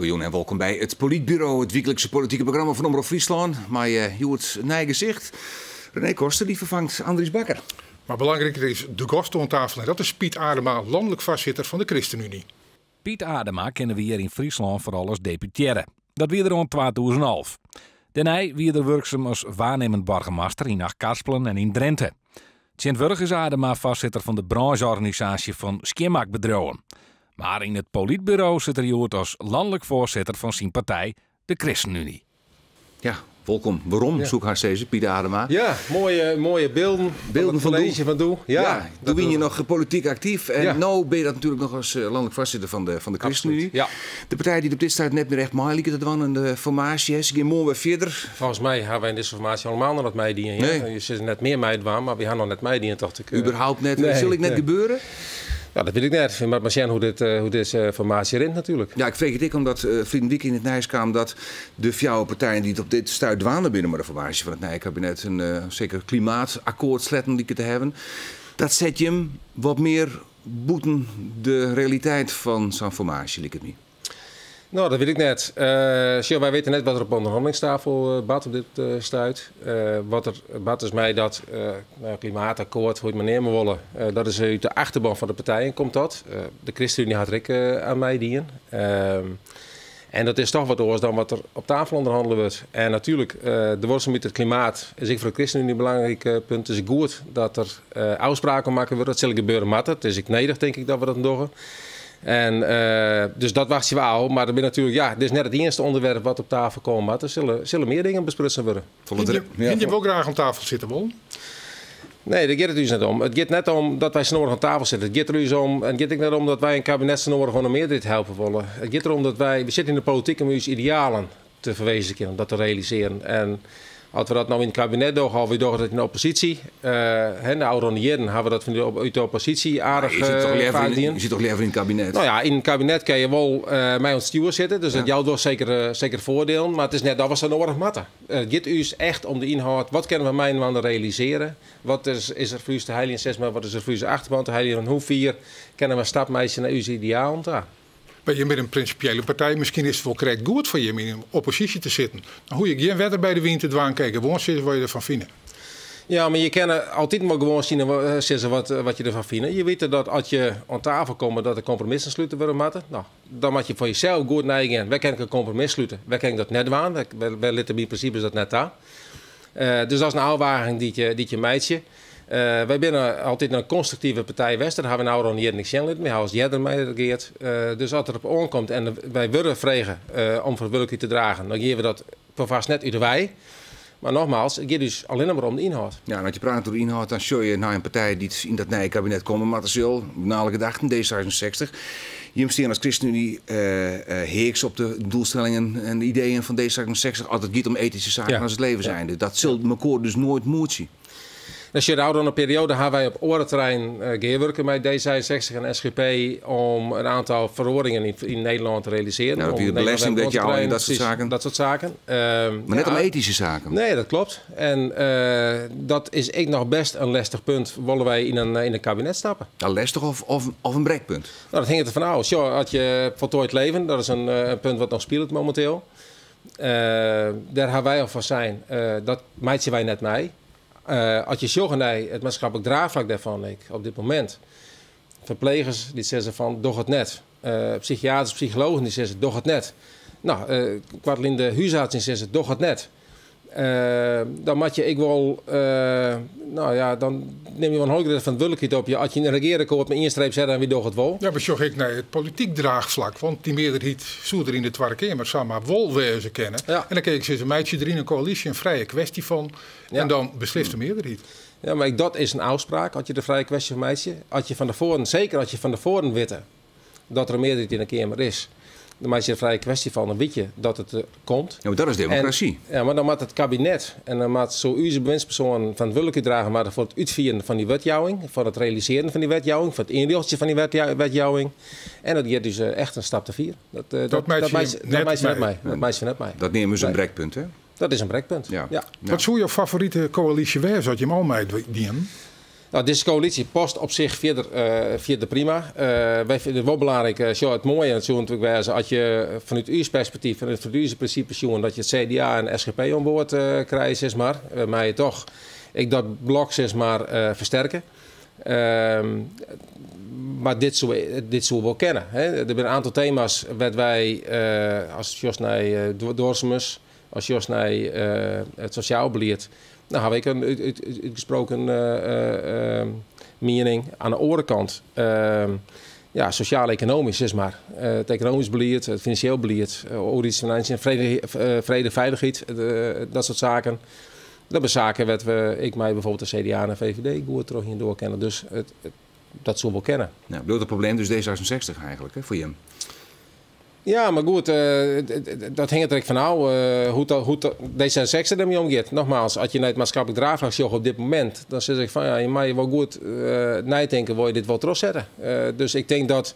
Goejûn en wolkom by it Polytburo, it wyklikse politike programma fan Omrop Fryslân. Mei hjoed in nij gesicht. René Koster dy ferfangt Andries Bakker. Mar belangriker is de gast oan tafel en dat is Piet Adema, lanlik foarsitter fan de ChristenUnie. Piet Adema kenne we hjir yn Fryslân foaral as deputearre. Dat wie er oant 2011. Dêrnei wie er wurksum as waarnimmend boargemaster yn Achtkarspelen en yn Drinte. Tsjintwurdich is Adema foarsitter fan de brânzjeorganisaasje fan skjinmakbedriuwen. Mar yn it Polytburo sit er hjoed as lanlik foarsitter fan syn partij, de ChristenUnie. Ja, wolkom werom, soe ik hast sizze, Piet Adema. Ja, moaie, moaie bylden. Bylden fan doe. Fan doe. Ja, ja, doe wiene je noch polityk aktyf en ja. No bin je dat natuerlik noch as lanlik foarsitter fan de ChristenUnie. Ja. De partij dy't op dit stuit net mear echt mei liket te dwaan in de formaasje. Se gean moarn wer fierder. Folgens my hawwe wy yn dizze formaasje allemâl noch net meidien. Ja. Nee. Je sizze net mear meidwaan, mar wy hawwe noch net meidien, tocht ik. Überhaupt net. Nee, Sil ek net nee. gebeure? Ja, dat wit ik net. We moatte mar sjen hoe dizze formaasje rint natuerlik. Ja, ik freegje it ek omdat ferline wike yn it nijs kaam dat de fjouwer partijen dy't op dit stuit dwaande binne mei de formaasje fan it nije kabinet in seker klimaatakkoart sletten liket te hawwen. Dat set jim wat mear bûten de realiteit fan sa'n formaasje, liket my. No, dat wit ik net. Sjoch, wy witte net wat der op de ûnderhannelingstafel bart op dit stuit. Wat der bart is mei dat klimaatakkoart, hoe't je it mar neame wolle, dat is út de achterban fan de partijen komt dat. De ChristenUnie hat der ek aan meidien. En dat is toch wat oars dan wat der op tafel ûnderhannele wurdt. En natuerlik, de duorsumheid, it klimaat is ek foar de ChristenUnie in belangryk punt. It is goed dat der ôfspraken makke wurde. Dat sil gebeure moatte. It is ek nedich, tink ik, dat we dat dogge. En dus dat wachtsje we ôf. Mar der binne natuerlik, ja, dit is net it iennichste ûnderwerp wat op tafel komme moat. Der sille mear dingen besprutsen wurde. Hiene je wol graach oan tafel sitte wollen? Nee, dêr giet it ús net om. It giet net om dat wy snoadich oan tafel sitte. It giet der ús om, en it giet ek net om dat wy in kabinet snoadich oan de mearderheid helpe wolle. It giet derom dat wy, wy sitte yn de polityk om ús idealen te ferwezenlikjen, om dat te realisearjen. En as we dat no yn it kabinet dogge of wy dogge dat yn de opposysje, hè, de ôfrûne jierren hawwe we dat fan út de opposysje aardich Je sit toch leaver faak yn, dien. je sit toch leaver yn it kabinet? No ja, yn it kabinet kinne je wol mei oan it stjoer sitte, dus dat jout wol seker foardielen, mar it is net dat we sa noadich moatte. It giet ús echt om de ynhâld. Wat kinne we mei-inoar realisearje? Wat is der foar ús te heljen, sis mar, wat is der foar ús achterban te heljen en hoe fier kinne we in stap meitsje nei ús idealen ta? Mar jim binne in prinsipiële partij, miskien is it wol krekt goed foar jim yn in opposysje te sitten. Dan hoege je gjin wetter by de wyn te dwaan, kinne je gewoan sizze wat je derfan fine. Ja, mar je kinne altyd wol gewoan sizze wat je derfan fine. Je witte dat as je oan tafel komme dat der kompromissen sluten wurde moatte. No, dan moat je foar jesels goed neigean, wêr kin ik in kompromis slute, wêr kin ik dat net dwaan, wêr litte myn prinsipes dat net ta. Dus dat is in ôfwaging dy't je meitsje. Wy binne altyd in konstruktive partij west, dat hawwe wy no al jierren ek sjen litten. Wy hawwe as earder mei regeard. Dus as der op oankomt en wy wurde frege om ferantwurdlikheid te dragen, dan gean we dat perfoarst net út de wei. Mar nogmaals, it giet ús allinnich mar om de ynhâld. Ja, en as je prate oer de ynhâld, dan sjoch je nei in partij dy't yn dat nije kabinet komme moatte sil, nei alle gedachten D66. Jim stean as ChristenUnie heaks op de doelstellingen en de ideeën fan D66 as it giet om etyske saken as it levenseinde. Dat sil mekoar dus noait moetsje. Dan sjoch, de ôfrûne perioade hawwe wy op oare terreinen gearwurke mei D66 en SGP om in aantal feroaringen yn Nederlân te realisearjen. Ja, dat wie de belestingwetjouwing en dat soart saken. Dat soart saken. Mar net om etyske saken. Nee, dat klopt. En dat is ek noch best in lestich punt, wolle wy yn in kabinet stappe. Ja, lestich of in brekpunt? No, dat hinget derfan ôf. Sjoch, as je voltooid leven, dat is in punt wat noch spilet mominteel. Dêr hawwe wy al fan sein, dat meitsje wy net mei. As je sjogge nei it maatskiplik draachflak dêrfan ek op dit momint, ferplegers dy't sizze fan doch it net, psychiaters, psychologen dy't sizze doch it net, no, koartlyn de húsartsen sizze doch it net. Dan moat je ek wol, no ja, dan nim je wol in hiel grutte ferantwurdlikheid op je as je yn in regearakkoart mei ien streep sette en wy dogge it wol. Ja, mar sjoch ek nei it polityk draachflak, want dy mearderheid soe der yn de Twadde Keamer samar wol wêze kinne. En dan kin ik sizze, meitsje der yn in koälysje in frije kwestje fan en dan beslist de mearderheid. Ja, mar ek dat is in ôfspraak, as je der frije kwestje fan meitsje. As je fan tefoaren, seker as je fan tefoaren witte dat der in mearderheid yn de Keamer is, dan meitsje je der frije kwestje fan, dan wit je dat it der komt. Ja, mar dat is demokrasy. En, ja, mar dan moat it kabinet en dan moat so ús bewindspersoanen ferantwurdlikheid drage moatte foar it útfieren fan dy wetjouwing, foar it realisearjen fan dy wetjouwing, foar it ynrjochtsjen fan dy wetjouwing. En dat giet ús echt in stap te fier. Dat meitsje je net mei. Dat meitsje we net mei. Dat neame se in brekpunt, hè? Dat is in brekpunt, ja. Wat soe jo favorite koälysje wêze as jim al meidienen? Nou, dizze koälysje past op sich fierder prima. Wy fine it wol belangryk, sjoch, it moaie soe natuerlik wêze as je fanút ús perspektyf, fanút ús prinsipe sjoen, dat je it CDA en de SGP oan board krije, sis mar. Wêrmei je toch ek dat blok, sis mar, fersterke. Mar dit soe wol kinne. Hè. Der binne in oantal tema's wêr't wy, as sjochst nei duorsumens, as sjochst nei it sosjaal belied, dan ha ik in útgesproken miening. Oan de oare kant, ja, sosjaal-ekonomysk, sis mar. It ekonomysk belied, it finansjeel belied, oerheidsfinanciën, frede, feilichheid, dat soart saken. Dat binne saken wêr't we ek mei bijvoorbeeld de CDA en de VVD goed troch door kinne. Dus dat soe wol kinne. Ja, bliuwt it probleem dus D66 eigentlik, hè, foar jim? Ja, mar goed, dat hinget der ek fan ôf hoe't D66 dermei omgiet. Nogmaals, as je nei it maatskiplik draachflak sjogge op dit momint, dan sis ik fan ja, je meie wol goed neitinke, wolle je dit wol trochsette? Dus ik tink dat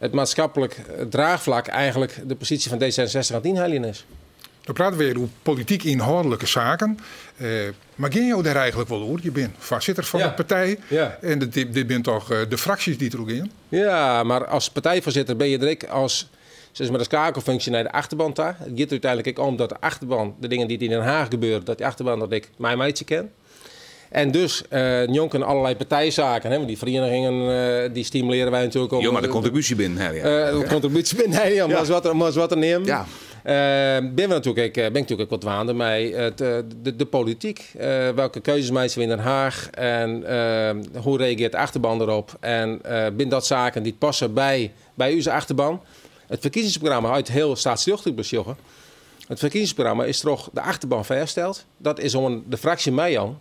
it maatskiplik draachflak eigentlik de posysje fan D66 oan it ynheljen is. Dan prate we oer polityk ynhâldlike saken. Mar gean jo dêr eigentlik wol oer? Je binne foarsitter fan de partij. En dit binne toch de fraksjes dy't deroer gean? Ja, mar as partijfoarsitter binne je der ek as, sis mar, de skakelfunksje nei de achterban ta. It giet der úteinlik ek om dat de achterban, de dingen dy't yn Den Haag gebeure, dat dy achterban dat ek meimeitsje kin. En dus njonken allerlei partijsaken, hè, want dy ferienigingen dy stimulearje wy natuerlik om. Jo moatte de kontribúsje binnen helje. De kontribúsje binnen helje, om mar ris wat te neamen. Binne we natuerlik ek, bin ik natuerlik ek wol dwaande mei de polityk. Welke keuzes meitsje we yn Den Haag en hoe reagearret de achterban derop? En binne dat saken dy't passe by ús achterban? It ferkiezingsprogramma, as je it hiel steatsrjochtlik besjogge, it ferkiezingsprogramma is troch de achterban fêststeld. Dat is oan de fraksje meijûn.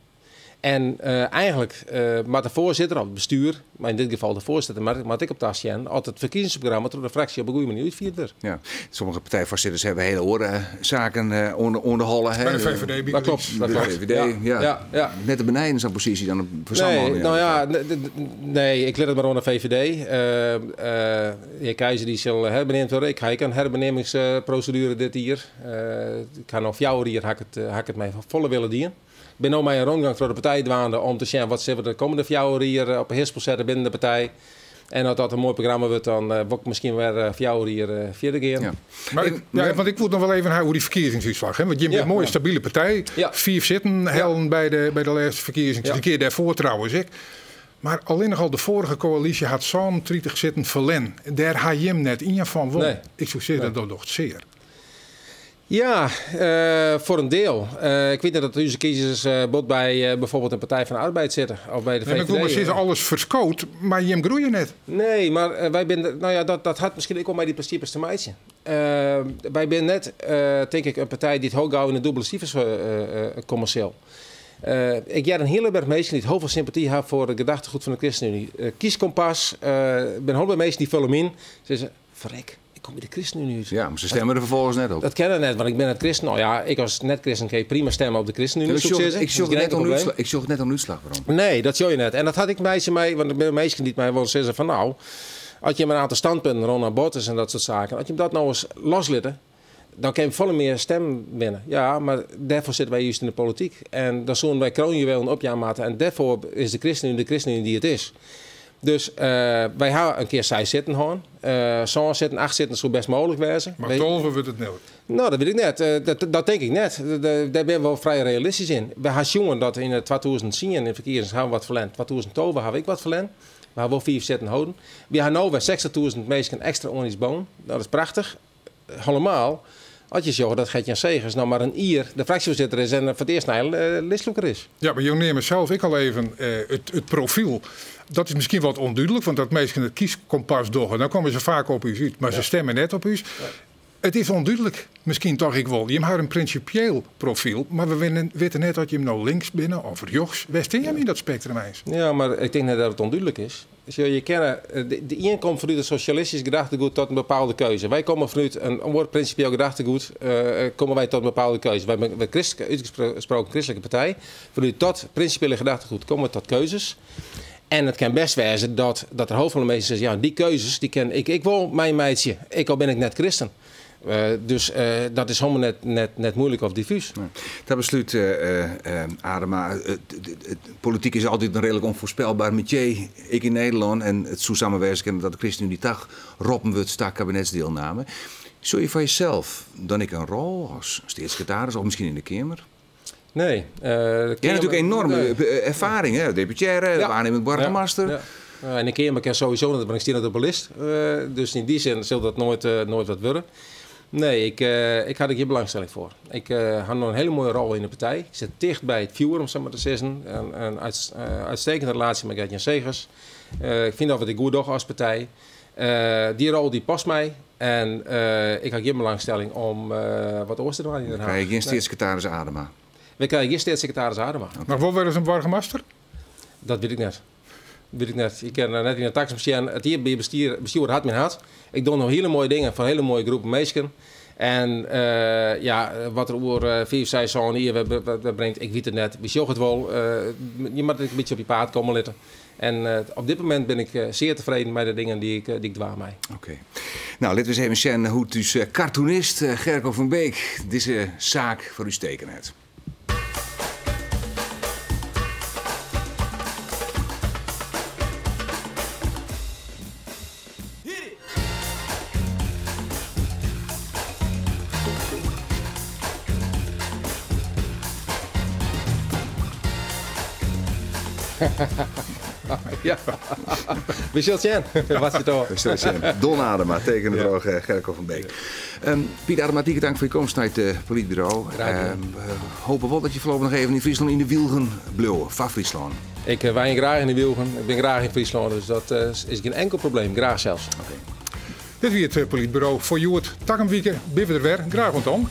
En eigentlik moat de foarsitter of it bestjoer, mar yn dit gefal de foarsitter, moat ek op tasjen oft it ferkiezingsprogramma troch de fraksje op in goede manier útfierd wurdt. Ja, sommige partijfoarsitters hawwe hiele oare saken oan de holle. By de VVD bygelyks. Dat klopt, dat De klopt. VVD, ja. Net te benijen sa'n posysje dan foar sa'n Nee, man, ja. nou ja, nee, ik lit it mar oan de VVD. Hear Keizer dy sil herbeneamd wurde. Ik ha ek in herbeneamingsproseduere dit jier. Ik ha no 4 jier ha ik it mei folle wille dien. Ik bin no mei in rûngang troch de partij dwaande om te sjen wat sille we de kommende 4 jier op 'e hispel sette binnen de partij. En as dat in moai programma wurdt, dan wol ik miskien wer 4 jier fierder gean. Mar ik, ja, want ik woe it noch wol even ha oer dy ferkiezingsútslach. Hè? Want jim binne in moaie stabile partij. 5 sitten hellen by de lêste ferkiezings. De kear dêrfoar trouwens ek. Mar allinnich al de foarige koälysje hat 37 sitten ferlern. Dêr ha jim net ien fan wûn. Nee. Ik soe sizze, dat docht sear. Ja, foar in diel. Ik wit net dat ús kiezers bot by bijvoorbeeld de Partij van de Arbeid sitte of by de Nee, maar ik wil maar VVD. sizze, alles ferskoot, mar jim groeie net. Nee, mar wy binne, nou ja, dat hat miskien ek wol mei dy prinsipes te meitsjen. Wy binne net, tink ik, in partij dy't hiel gau yn de dûbele sifers komme sil. Ik hear in hiele berch minsken dy't hiel folle sympaty ha foar it gedachtegoed fan de ChristenUnie. Kieskompas, der binne hiel wat minsken dy folle myn. Sizze, ferrek, ik kom by de ChristenUnie út. Ja, mar se stimme der vervolgens net op. Dat kin net, want ik bin net christen. Nou ja, ik as net-christen kin prima stimme op de ChristenUnie, Ik soe ik sizze. Dat is geen enkel probleem. Sjoch it net oan útslach werom. Nee, dat sjoch je net. En dat hat ek meitsje mei, want der binne minsken dy't my wol sizze fan nou, as je in oantal standpunten rûn abortus en dat soart saken, as je dat no ris loslitte, dan kin je folle mear stimmen winne. Ja, mar dêrfoar sitte wy just yn de polityk. En dan soene wy kroonjuwelen opjaan moatte. En dêrfoar is de ChristenUnie de ChristenUnie dy't it is. Dus wy ha in kear 6 sitten hân. 7 sitten, 8 sitten soe best mooglik wêze. Mar 12 wurdt it net. Nou, dat wit ik net. Dat tink ik net. Dêr binne we wol frij realistysk yn. We ha sjoen dat yn 2010 yn de ferkiezings ha we wat ferlern. 2012 ha we ek wat ferlern. We ha wol 5 sitten holden. We ha no wer 60.000 minsken ekstra oan ús bûn. Dat is prachtich. Helemaal. As je sjogge dat Gert-Jan Segers no mar in jier de fraksjefoarsitter is en foar it earst nei listlûker is. Ja, mar jo neame sels ek al even it profyl. Dat is miskien wat ûndúdlik, want as minsken it kieskompas dogge, dan komme se faak op ús út, mar se stimme net op ús. It is ûndúdlik, miskien toch ek wol. Jim ha in prinsipieel profyl, mar we witte net oft jim no links binne of rjochts. Wêr stean jim yn dat spektrum eins? Ja, mar ik tink net dat it ûndúdlik is. Sjoch, je kenne, de ien komt fanút in sosjalistysk gedachtegoed tot in bepaalde keuze. Wy komme fanút in oar prinsipieel gedachtegoed, komme wy tot in bepaalde keuze. Wy binne útgesproken kristlike partij. Fanút dat prinsipiële gedachtegoed komme we tot keuzes. En it kin best wêze dat der hiel folle minsken sizze, ja, dy keuzes, dy kin ik ek wol meimeitsje, ek al bin ik net kristen. Dus dat is helemaal net, net, net moeilijk of diffuus. Nee. Ta beslút, Adema, polityk is altyd in reedlik ûnfoarspelber metier, ek yn Nederlân. En it soe samar wêze kinne dat de ChristenUnie toch roppen wurdt ta kabinetsdielname. Sjogge je foar jesels dan ek in rol as steatssekretaris of miskien yn de Keamer? Nee. Je hebt natuurlijk enorme nee. ervaring, hè? Deputearre, waarnimmend boargemaster. Ja. Ja. En de Keamer kin sowieso net, want ik stean net op de list. Dus yn dy sin sil dat noait wat wurde. Nee, ik ha der gjin belangstelling foar. Ik ha no in hiele moaie rol yn de partij. Ik sit ticht by it fjoer, om sa mar te sizzen. In uitstekende relaasje mei Gert-Jan Segers. Ik fyn dat we it goed dogge as partij. Dy rol dy past my. En ik ha gjin belangstelling om wat oars te dwaan yn Den Haag. We krije gjin steatssekretaris Adema. We krije gjin steatssekretaris Adema. Noch wol wer ris in boargemaster? Dat wit ik net. Wit ik net. Ik kin net yn de takomst sjen. It iepenbier bestjoer hat myn hert. Ik doch noch hiele moaie dingen foar hiele moaie groepen minsken. En ja, wat der oer 5, 6, 7 jier wer bringt, ik wit it net. We sjogge it wol. Je moatte it in bytsje op je paad komme litte. En op dit momint bin ik sear tefreden mei de dingen dy't ik dwaan mei. Oké. No, litte we ris even sjen hoe't ús cartoonist Gerko van Beek dizze saak foar ús tekene hat. Ja, we sille sjen. Wat sit oan? We sille sjen. Don Adema, tekene troch Gerko van Beek. Piet Adema, tige tank foar je komst nei it Polytburo. Graach gedaan. We hopen wol dat je foarlopich noch even yn Fryslân yn de Wylgen bliuwe, foar Fryslân. Ik wenje graach yn de Wylgen. Ik bin graach yn Fryslân, dus dat is gjin enkel probleem. Graach sels. Oké. Dit wie it Polytburo foar hjoed. Takom wike binne we der wer. Graach oant dan.